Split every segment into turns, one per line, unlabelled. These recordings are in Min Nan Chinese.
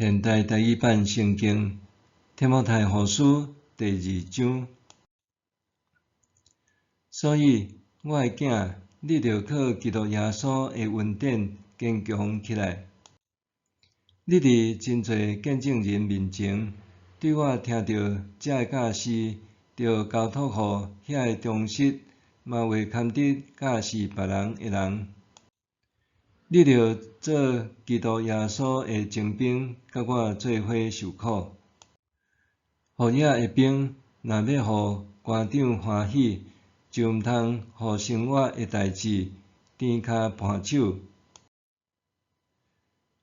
現代台語版聖經提摩太後書第二章。所以，我的囝，你著靠基督耶穌的恩典堅強起來。你佇真濟見證人面前，對我聽著這个教示，著交託予遐个忠實，嘛會堪得教示別人的人。你著做基督耶穌的精兵，佮我做伙受苦。服役的兵若欲予官長歡喜，就毋通予生活的代誌甜跤絆手。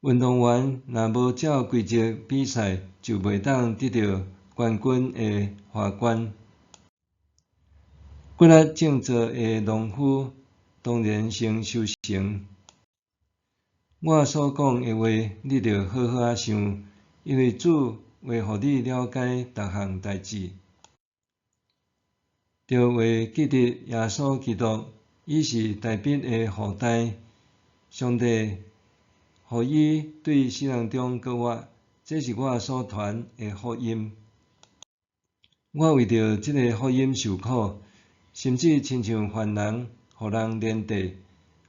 運動員若無照規則比賽，就袂當得著冠軍的華冠。骨力種作的農夫，當然先收成。我所講的話，你著好好仔想，因為主會予你了解逐項代誌。著會記得耶穌基督，伊是大衛的後代，上帝予伊對死人中閣活，這是我所傳的福音。我為著這个福音受苦，甚至親像犯人，予人連綴。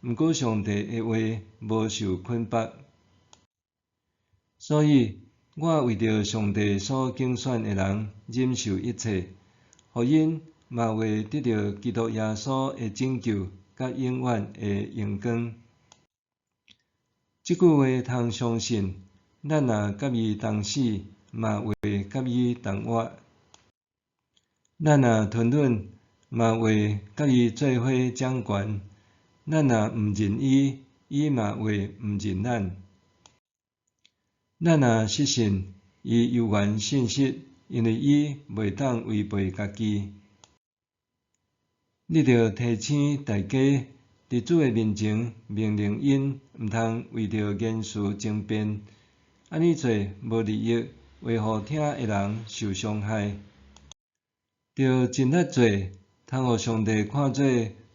毋過上帝的話無受捆縛，所以我為著上帝所揀選的人，忍受一切，予𪜶嘛會得著基督耶穌的拯救，佮永遠的榮光。這句話通相信：咱若佮伊同死，嘛會佮伊同活；咱若吞忍，嘛會佮伊做伙掌權。咱若毋認伊，伊嘛會毋認咱。咱若失信，伊猶原信實，因為伊袂當違背家己。你著提醒大家，佇主的面前命令𪜶，毋通為著言辭爭辯，按呢做無利益，會予聽的人受傷害。著盡力做，通予上帝看做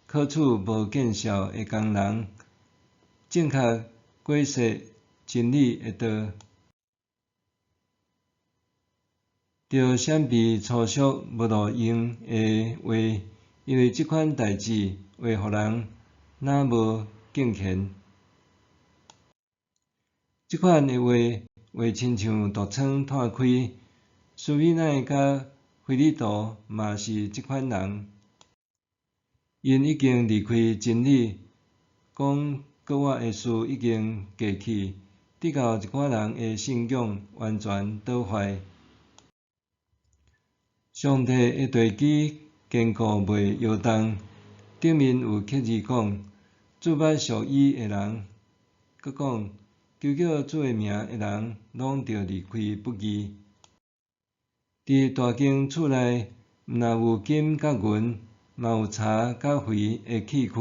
可取無見笑的工人，正確解說真理的道。著閃避粗俗無路用的話，因為這款代誌會予人若無敬虔。這款的話會親像毒瘡湠開。斯米乃佮非利徒嘛是這款人。𪜶已經離開真理，講閣活的事已經過去，直到一寡人的信仰完全倒壞。上帝的地基堅固袂搖動，頂面有刻字講：主捌屬伊的人，閣講：求叫主的名的人，攏著離開不義。佇大間厝內，毋但有金佮銀，嘛有柴佮肥的器具，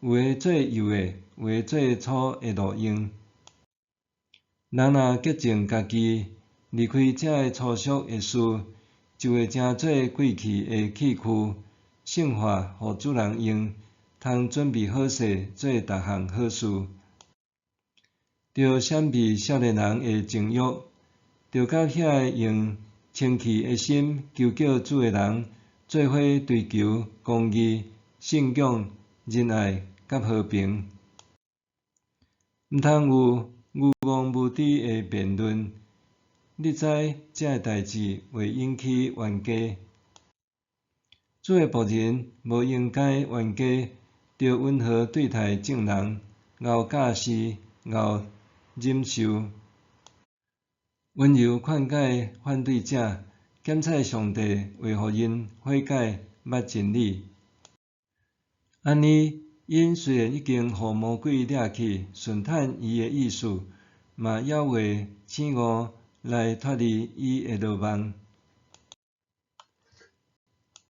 有的做幼的，有的做粗的路用。人若潔淨家己，離開這个粗俗的事，就會成做貴氣的器具，聖化予主人用，通準備好勢做逐項好事。著閃避少年人的情慾，著佮遐个用清氣的心求叫主的人，做伙追求公義、信仰、仁愛佮和平。毋通有愚戇無知的辯論。你知這个代誌會引起冤家。主的僕人無應該冤家，著溫和對待眾人，𠢕教示，𠢕忍受，溫柔勸解反對者，檢採上帝會予𪜶悔改，捌真理。按呢，𪜶雖然已經予魔鬼掠去，順趁伊的意思，嘛猶會醒悟來脫離伊的羅網。